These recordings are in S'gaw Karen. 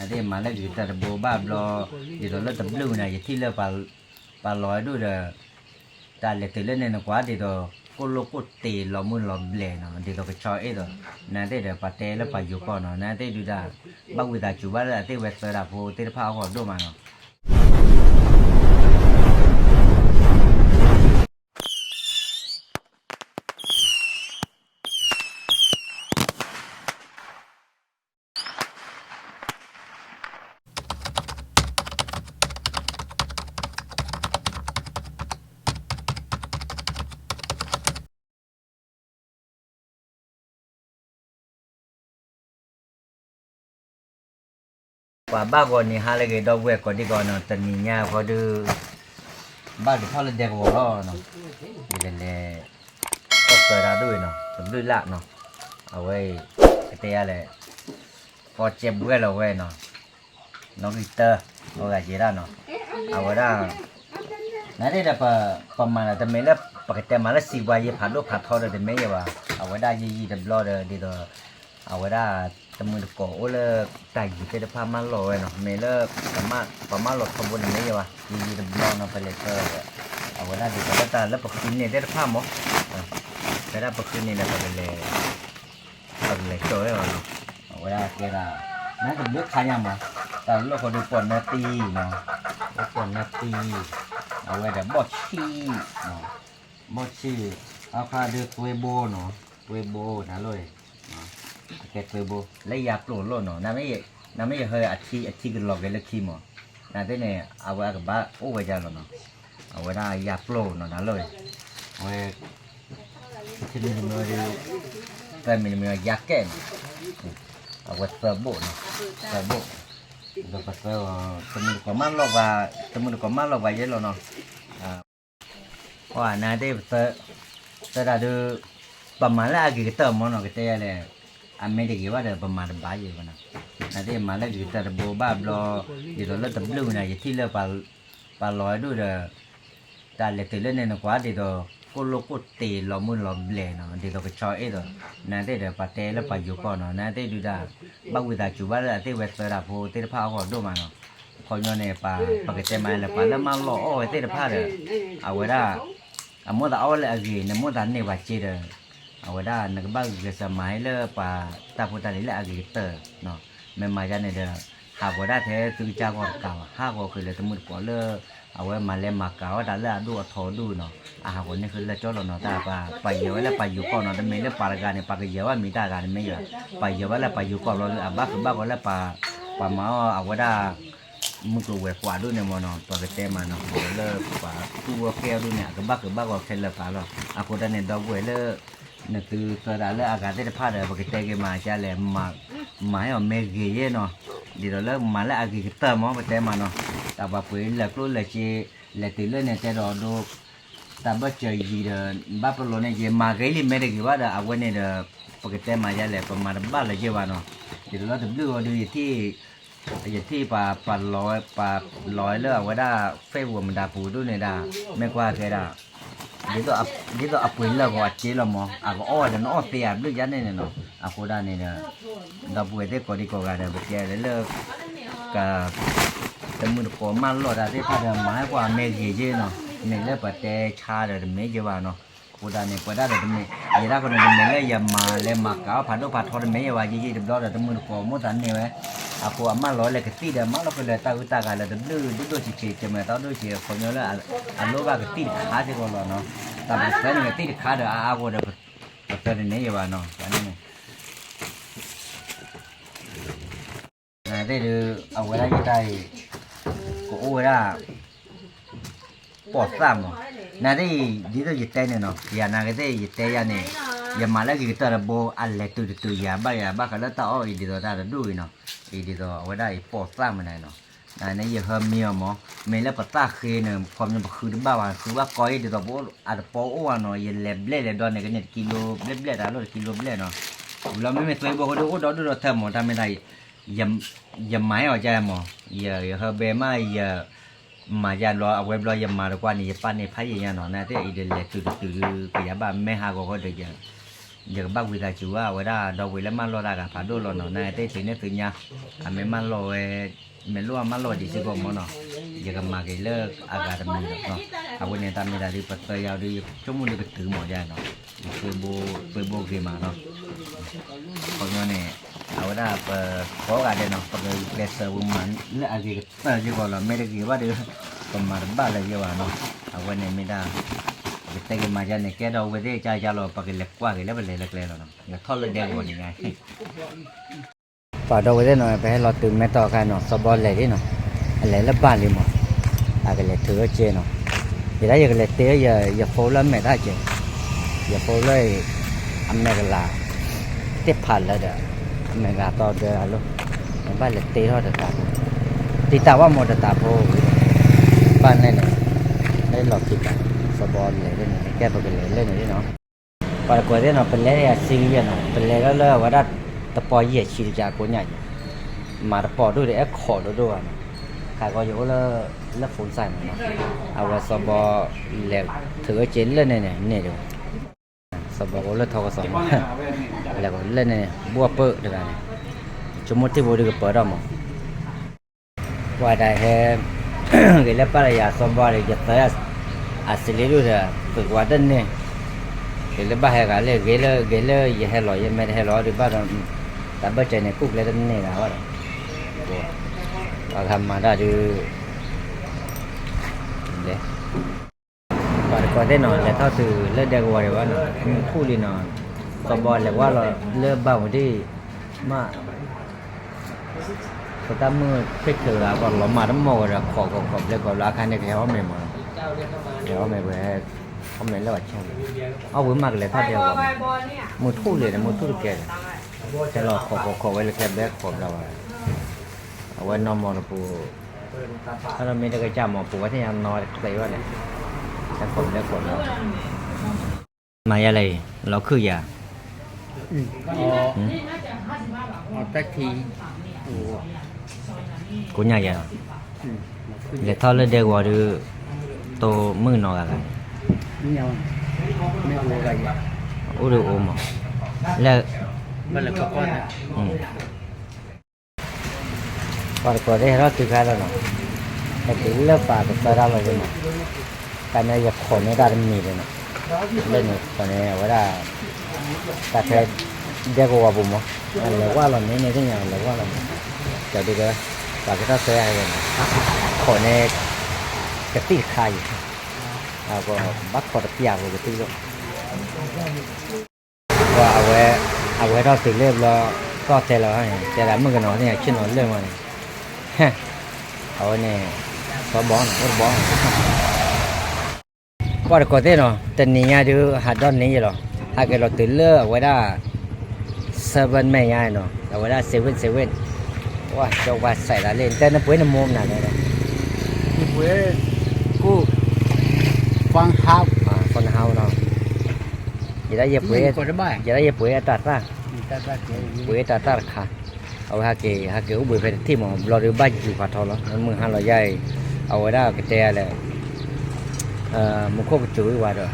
နသ့ၣ်မၤလၢဂ့ၤကတၢၢ်တဘိဘၣ်ဘျီ, ဒ်သိးလၢတဘျုးဝံၤန့ၣ် ယထံၣ်လၢပှၤလီၤဝဲဒိၣ်ဒီး, တၢ်လဲၤတုၤလၢန့ၣ် နကွၢ်ဒ်သိး ကိၣ်လိၣ်ကိၣ်တ့ၤလီၤမုၢ်လီၤဘျဲးနီၤ, ဒ်သိးကဆီအ့ၣ်သိး, နသ့ၣ်ဒီး ပှၤတဲလၢပှၤယိၤကီၢ်နီၤ, နသ့ၣ်ဒုဒၣ်, ဘၣ်ဝံသးစူၤဘၣ်လၢအသ့ၣ်ဝဲသၢတၢ်ဖိသ့ၣ်တဖၣ်အဂီၢ်ဒိၣ်မးနီၤ. ပှၤဘၣ်ဂီၤနံၤဟါလၢအဂ့ၤ ဒီပုၢ်ဝဲၢ်ကိးဒံကီးနီၤ, တနံၤညါဃီဒုး ဘၣ်က့ၤထီၣ်လၢဒဲကဝီၤလီၤနီၤ, ယလဲၤလဲၤ ကီၢ်သၢတၢ်ဒိၣ်အံၤနီၤ, တဘျုးလၢ်နီၤ, အဝဲအံၤ ကတဲယၤလဲၣ်, ကီၢ်ကဲဘှဲၣ်လီၤဝဲနီၤ, နီၣ်ဂံၢ်တၢ အဂၤကဲဒၣ်နီၤ, အဝဲဒၣ် နသ့ၣ်ဒီး ပမၤလၢတမ့ၢ်လၢ ပကတဲမၤလၢစံးပှၤယ့ဖးဒိၣ်ဖးထီဒီးတမ့ၢ်ယဲဘၣ်, အဝဲဒၣ်ယံာ်ယံာ်တဘျီဒီး ဒ်သိး အဝဲဒၣ် တမုၢ်တကိးအိၣ်လၢ တၢ်ယံၤသ့ၣ်တဖၣ်မၢလီၤဝဲနီၤ, မ့ၢ်လၢ ပမၢလီၤထီဘိန့ၣ်မ့ၢ်ယဲဘၣ်, ယံာ်ယံာ်တဘျီနီၤ ပလဲၤကၢဒီး အဝဲဒၣ်ဒ်သိးလၢတၢ်လၢပဃုန့ၢ်သ့ၣ်တဖၣ်မး, ဖဲဒၣ်ပဃုန့ၢ်ဒီး ပကလဲၤ ပကလဲၤကၢဝဲဘၣ်နီၤ, အဝဲဒၣ်ကဲဒၣ် နတဘျုးခါညါမး, တၢ်လီၢ်ဃီဒုးပီၣ်နၢတံနီၤ, ပီၣ်နၢတံ, အဝဲဒီးဘီၣ်ဆံၣ်, ဘီၣ်ဆံၣ်, အခါဒုးသွ့ဘိနီၤ, သွ့ဘိနၤလိၣ်, အကဲသွ့ဘိ လၢယၤပျိၢ်လိၣ်နီၤ, နမ့ၢ်ယဟၢအထံအထံကလီၤက့ၤလၢခံမး, နသ့ၣ်န့ၣ် အဝဲအကဘၣ်အိၣ်ဝဲဒၣ်လီၤနီၤ, အဝဲဒၣ်ယၤပျိၢ်နီၤ နၤလိၣ်, အဝဲ ထံမံၤတမံၤဒီး သၢမံၤတမံၤ ယါကဲၣ်န့ၣ် အဝဲသၢဘိၣ်န့ၣ် သၢဘိၣ်, ဒီးပသၢ တမုၢ်တကိးမၢလီၤပှၤ တမုၢ်တကိးမၢလီၤပှၤယဲလီၤနီၤ, ပှၤနၤသ့ၣ်ပသၢ သၢတၢ်ဒုး ပမၤလၢအဂ့ၤကတၢၢ်မးနီၤ ကတဲယၤလဲၣ်, အမ့ၢ်တဂ့ၤဘၣ်ဒီး ပမၤတဘၣ်ယဲဘၣ်နီၤ, နၤသ့ၣ်မၤလၢအဂ့ၤကတၢၢ်တဘိဘၣ်ဘျီ, ဒ်သိးလၢတဘျုးဝံၤန့ၣ် ယထံၣ်လၢ ပှၤလီၤဝဲဒိၣ်ဒီး တၢ်လဲၤတုၤလၢန့ၣ် နကွၢ်ဒ်သိး ကိၣ်လိၣ်ကိၣ်တ့ၤလီၤမုၢ်လီၤဘျဲးနီၤ ဒ်သိးကဆီအ့ၣ်သိး, နၤသ့ၣ်ဒီး ပှၤတဲလၢပှၤယိၤကီၢ်နီၤ နၤသ့ၣ်ဒုဒၣ်, ဘၣ်ဝံသးစူၤဘၣ်လၢအသ့ၣ်ဝဲသၢတၢ်ဖိသ့ၣ်တဖၣ်အဂီၢ်ဒိၣ်မးနီၤ, ခီပညီန့ၣ် ပှၤ ပကတဲမးလၢ ပှၤလၢမၢလီၤအီၣ်ဝဲသ့ၣ်တဖၣ်ဒီး အဝဲဒၣ် အမိၢ်သးအီၣ်ဝဲလၢအဂ့ၤ နမိၢ်သးန့ၢ်ပှၤစ့ဒီး အဝဲဒၣ်နကဘၣ်ဂုာ်ကျဲးစၢးမၤဟဲလၢပှၤတၢ်ဖိတၢ်လံၤလၢအဂ့ၤကတၢၢ်, မ့ၢ်မၤယါန့ၣ်ဒီး ဟးဂီၤဒၣ်ထဲသုကစၢ်ဂီၢ်တကးဘၣ် ဟးဂီၤဃုာ်လၢတမုၢ်တကိးလၢ အဝဲမၤလဲၤမၤကၤဝဲဒၣ်လၢအဒိၣ်အထီဒိၣ်နီၤ, အဟးဂီၤန့ၢ်ဃုာ်လၢကၠီလီၤနီၤ တၢ်ပှၤယဲၤဝဲလၢပှၤယိၤကီၢ်နီၤ တမ့ၢ်လၢပှၤတဂၤန့ၣ် ပှၤကယဲၤဝဲမံၤတၢ်ဂၤန့ၣ်မ့ၢ်ယဲ, ပှၤယဲၤဝဲလၢပှၤယိၤကီၢ်ဘျီဒီး အဘၣ်ဃုာ်ဘၣ်ဂီၤလၢပှၤ ပှၤမၤအီၣ်အဝဲဒၣ် မုၢ်ကျိၤဝဲၤကွာ်ဒိၣ်န့ၣ်မ့ၢ်နီၤ ပှၤကတဲမးနီၤ လၢပှၤသူၣ်ဂီၢ်ကဲအီၤဒိၣ်န့ၣ် အကဘၣ်ဃုာ်ဘၣ်ဂီၤခဲလၢာ်ပာ်လီၤ, အဃိတၢ်န့ၣ် ဒီပုၢ်ဝဲၢ်လၢ နသုသၢတၢ်လၢအဂၤသ့ၣ်တဖၣ်ဒီး ပကတဲက့ၤမးကလဲၣ်, မၤဟဲအီၤမ့ၢ်ဂ့ၤယဲနီၤ, ဒ်သိးလၢမၤလၢအဂ့ၤကတၢၢ်မ့ၢ် ပတဲမးနီၤ, တၢ်ပှၤပှ့ၤလၢကျိၣ်လၢစ့ လဲၤတုၤလၢန့ၣ်တဲဒီးဒိ တၢ်ဘၢၣ်စၢၤယံၤဒီး ဘၣ်ပလီၢ်န့ၢ်က့ၤ မၤဂ့ၤလံမ့ၢ်တဂ့ၤဘၣ်ဒီး အဝဲန့ၣ်ဒီး ပကတဲမးယဲလဲၣ် ပမၤတဘၣ်လၢၤယဲဘၣ်နီၤ, ဒ်သိးလၢတဘျုးဂီၤဒုး ယထံၣ် ယထံၣ်ပှၤ ပှၤလီၤဝဲလၢအဝဲဒၣ် Facebook မတၤပူၤဒိၣ်န့ၣ်ဒၣ် မ့ၢ်ကွၢ်ကဲဒၣ် ဒ်သိးအပှ့ၤလၢာ်ဂီၤအစ့လီၤမး အကအီၣ်ဝဲဒီးနအီၣ်သ့ဧါ ဘျုးယါန့ၣ်န့ၣ်နီၤ, အဃိဒၣ်န့ၣ်ဒီး ဒီပုၢ်ဝဲၢ်သ့ၣ်ကိးဒံကိးဂၤဒီး ပတဲလၢလၢ က တမုၢ်တကိးမၢလီၤတၢ်သ့ၣ်တဖၣ်ဒီး မၤဟဲကွၢ်အမ့ၢ်ဂ့ၤယဲနီၤ, မ့ၢ်လၢပတဲဆါဒီးတမ့ၢ်ယဲဘၣ်နီၤ, အဃိဒၣ်န့ၣ် ပဝဲဒၣ်ဒီးတမ့ၢ် ယဲဒၣ်ဃိန့ၣ် တမ့ၢ်လၢယမၤလဲၤမၤကၤအီၣ်ဖးဒိၣ်ဖးထီတမ့ၢ်ယဲဘၣ် ယံာ်ယံာ်တဘျီဒီး တမုၢ်တကိးမိၣ်သးန့ၢ်ဝဲ, အဃိအမၢလီၤဝဲလၢကသံၣ်ဒီး မၢလီၤဃုာ်လၢတၢ်အုၣ်တၢ်ဂၤလၢတဘျုးဒိၣ်ဒိၣ်ဆံးဆံး ကမၤတၢ်ဒိၣ်ဆံး အခီပညီလၢ အလိၣ်ဘၣ်ကသံၣ်တခါစ့ၢ်ကီးလီၤနီၤ, တၢ်ပသၢန့ၣ်ကသံၣ်တခါဒီးအါအါဂီၢ်ဒီး ပသၢတန့ၢ်ယဲဘၣ်နီၤ, န့ၣ် နသ့ၣ်ဒုး အဝဲဒၣ်ယတၢ်အံၤ ကအိၣ်ဝဲဒၣ် ပိာ်သၣ်မး, နသ့ၣ်အံၤ ဒ်သိးယတဲန့ၣ်နီၤ ယၤနၤကသ့ၣ် ယတဲယၤန့ၣ် ယမၤလၢဂ့ၤကတၢၢ်တဘိ အလဲၤတုၤတတုၤယၤဘၣ်ယၤဘၣ်ဃးလၢတၢ်အီၣ်အံၤ ဒ်သိးတၢ်တဒူၣ်အံၤနီၤ, အံၤဒ်သိးအဝဲဒၣ်အံၤပိာ်သၣ်မးန့ၣ်နီၤ, နန့ၣ်ယဟၢမံအီၤမး မ့ၢ်လၢပသၣ်ဃ့န့ၣ် ခီပညီပဃုတဘၣ်ဘၣ် ဃုဘၣ်ကီအံၤ ဒ်သိးပအိၣ်အတပီအိၣ်ဘၣ်နီၤ ယလဲၤဘျဲၣ်လဲၤဒီးန့ၣ် ကန့ၢ်တကံလိဘျဲၣ်ဘျဲၣ် တၢ်လိၣ်တကံလိဘျဲၣ်နီၤ, ဝံၤလီၤမ့မ့ၢ်သွ့ဘိဃိဒုး အိၣ်ဒီဒူၣ်ဒီထၢမး တၢ်မ့ၢ်တၢ် ယမၤဟဲအီၤကမး ယဟၢဘဲမး ယမၤယၤဘျီ အဝဲဘျီ ယမၤတကွၢ်န့ၣ် ယပၢ်န့ၣ်ဖးယံာ်ညါနီၤ နသ့ၣ်အံၤဒီးလဲၤတုၤတတုၤဒုး ကယၤဘၣ်မဲဟးဂီၤဃီဒီးယၤ ယကဘၣ်ဝံသးစူၤဘၣ် အဝဲဒၣ်ဒီပုၢ်ဝဲၢ်လၢမၢလီၤတၢ်ဂၤဖးဒိၣ်လီၤနီၤ, နာ်သက့တုၤန့ၣ်သုညါ အမ့ၢ်မၢလီၤဝဲ မ့ၢ်လိၣ်အမၢလီၤဒံးစ့ၢ်ကီးမ့ၢ်နီၤ, ယကမၤက့ၤလၢအဂၤတမံၤလီၤနီၤ. အဝဲန့ၣ်တၢ်မ့ၢ်တၢ်ဒ်ပသၢယၤဒ် ဆိကမိၣ်ဒ်ပတုၤမ့ၢ်ယါနီၤ, ပှ့ၤဘိဂ့ၤမးနီၤ. ခီပညီန့ၣ် အဝဲဒၣ်ပကိးဂၤဒဲးနီၤ ပကကျဲးစၢးပမၤလၢအဂ့ၤကတၢၢ်စ့ၢ်ကီးလီၤ, မ့ၢ်တဂ့ၤဘၣ်ဒီး ပမၤတဘၣ်လၢၤယဲဘၣ်နီၤ. အဝဲန့ၣ်မ့ၢ်ဒၣ် ပကတဲက့ၤမၤယါန့ၣ် ကဲဒီးဝဲသ့ၣ်ကါယါလီၤ ပကလဲၤကွၢ်က့ၤလၢပလဲၤလၢကျဲလီၤနီၤ, လဲၤထီၣ်လၢဒဲကဝီၤန့ၣ်ညါ ပှၤဒီပုၢ်ဝဲၢ်သ့ၣ်နီၤ ပဟဲလီၤတုၤမဲထီၣ်အခါနီၤ စီၤဘီလဲၤလံနီၤ, အလဲၤလၢဘၣ်လံမး, အကလဲၤထုးအီၣ်က့နီၤ, ယဒၣ်ယကလဲၤတ့ၢ် ယဖိလၢအမဲာ်တၢ်ကဲ, ယဖိလၢ အမဲာ်ကလၤ သ့ၣ်ဖးလၢဒီး အမဲာ်ကလၤသီဒၢအလိၤ, နဘၣ်လဲၤတ့ၢ်ထီၣ်တတးဖိ, တံာ်တာ်ဝဲမ့ၢ်တတးဖိ, ဘၣ်နဲၣ်န့ၣ် လၢလီၤခံတၢ် စီၤဘီလဲၤလၢန့ၣ် ကဲပကလဲၤလၢန့ၣ်နီၤ. ပှၤတကိးသ့ၣ်နီၤ ပလဲၤယၤဆံဂံၢ်ယဲၢ်နီၤ ပလဲၤထီၣ်လၢအဝဲဒၣ်တပီယဲၢ်ဆံတကးကိးညါအံၤ, မၤတပီဒိၣ်ဒီးအဲၣ်ခိးဒိၣ်ဒိၣ်ဘၣ်နီၤ, ခးကီယအိၣ်လၢ လၢ phone စၢ်နီၤ, အဝဲစီၤဘီ လဲၤထုးအီၣ်က့လၢန့ၣ်န့ၣ်န့ၣ်ဒီး စီၤဘီအိၣ်လၢထီကစီၣ်မး, လဲၤလၢန့ၣ်န့ၣ် ဘိၣ်အပၢၢ်တဂၤန့ၣ်, ဆိကမိၣ်ထံၣ်ဘိဒုးကပၢၤထီၣ်မး ပှၤတၢ်ဟဲ ဂ့ၤလၢပၢ်လၢယၤစီၤဘီဒီး ယသၢ အစလ့ဒိၣ်ဒီး သုးကဝါတန့ၢ်, ဂ့ၤလၢဘၣ်ဟဲဂၤလၢ ဂ့ၤလၢ ဂ့ၤလၢယဟဲလီၤ ယမ့ၢ်တဟဲလီၤဒုးဘၣ်ဒီး တၢ်ဘၢၣ်စၢၤန့ၣ် ကူၣ်ကျဲတန့ၢ်ဂၤဘၣ်ဒီး ပှၤဂၤမၤတၢ်ဒုး လဲၤ ပှၤတကိးသ့ၣ်နီၤ လဲၤထီၣ်တုၤလၢဒဲကဝီၤဒံးဘၣ်နီၤ, မုၢ်ထူၣ်လံနီၤ, စီၤဘီလဲၤဝဲလီၤလၢဘၣ်ဝံၤဒံး မး ပတၢ်မုၢ်ဖ့ၣ်ချုးဂၤကီးလီၤမၢ်တမီၢ်ဝဲဒီး ခိးခိးခိးဘျဲၣ်ကိးဘျီအခါန့ၣ် ကဟဲအီၣ်မ့ၤမး, ကဟဲအီၣ်မ့ၤဝဲ, အီၣ်မ့ၤလၢပှၤဆၢ, အီၣ်ဝံၤမးကလဲၤထီၣ်ဒဲကဝီၤ, မုၢ်ထူၣ်လံဒီး မုၢ်ထူၣ်တကဲဒီး, ဟဲလီၤခိးခိးခိးဝဲလၢကျဲဘျဲၣ်ခိးဘျီဝဲ, အဝဲနီၢ်မီၢ်တပူၤ ဟဲလီၤမ့ၢ်တကစၢ်မီၢ်ပူၤဝဲသ့ၣ်ညါနီၢ်တကျဲဘၣ်န့ၣ်, ဟဲခိးဘျဲၣ်ခိးဘျီ, မၤယါလဲၣ်အံၤ လီၤခုၣ်ယၤ, ကိးညါယၤလီၤ, လဲၤထီၣ်လၢဒဲကဝီၤဒုး, တိၢ်မုၣ်နီၢ်ဂၤဂၤန့ၣ်, အိၣ်ဒုးအိၣ်မး, လၢ ပှၤတကိးသ့ၣ်ဟဲထီၣ်တုၤခါလီၤနီၤ, ဟဲတုၤလၢပှၤကသၢတၢ်လီၤဒ်နီၤ, တၢ်န့ၣ်ယခိးန့ၢ်တၢ်တမံၤဒ်နီၤ, လၢန့ၣ်ခိးန့ၢ်အဝဲဒၣ်, တၢ်ထဲ ဒဲကဝီၤပူၤမး, လဲၤဝဲလီၤန့ၣ်န့ၣ်သ့ၣ်ညါလဲၤဝဲလီၤန့ၣ်, ကဒုက, ပှၤကထီၣ်သၢဂၤန့ၣ်, ခိးန့ၢ် ကသံၣ်တခါအံၤ, ဘၣ်ခိးတပျၢ်ဖိကသံၣ်လီၤ ပှၤအဝဲ, အဝဲထီၣ်တုၤလၢဘျီ, ကီၢ်တဲလီၤ, တဲဒၣ်မုၣ်ကနီၤသ့ၣ်ညါဆ့ၣ်နီၤလၢမးန့ၣ်, အဝဲန့ၣ်, စီၤဘီန့ၣ် အိၣ်တဘီ, ပှၤတကိးသ့ၣ်နီၤ တနံၤညါဒုးဟးဒီနံၤယဲလီၤ, ဟးက့ၤလီၤတုၤလၢအဝဲဒၣ် seven မဲာ်ညါနီၤ အဝဲဒၣ် seven seven, ဝါ ကၠီဝါစဲးဒၣ်လံ တဲနပှ့ၤနမိၢ်မနုၤလဲၣ်, ယပှ့ၤ, ကိၣ်, ဖီနဟါ, ဖီနဟါနီၤ, ယဲဒၣ်ယပှ့ၤ, ယဲဒၣ်ယပှ့ၤအတၢ်သၣ်, ပှ့ၤအတၢ်သၣ်တခါ, အဝဲဟးက့ၤ ဟးက့ၤအိၣ်ဘှံးဖဲတထံၣ်မး ဘျီဒုးဘၣ်ယူၤဖးထီလီၤ မုၢ်ဟါလီၤယါအံၤ, အဝဲဒၣ်ကတဲယၤလဲၣ် မူခိၣ်ကစူၤဝံၤဒီး,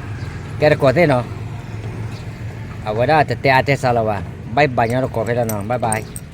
ကဲတကိးသ့ၣ်နီၤ, အဝဲဒၣ်တတဲအါတဲစှၤလီၤဘၣ်, bye bye ညီတကိးဖဲလီၤနီၤ bye bye.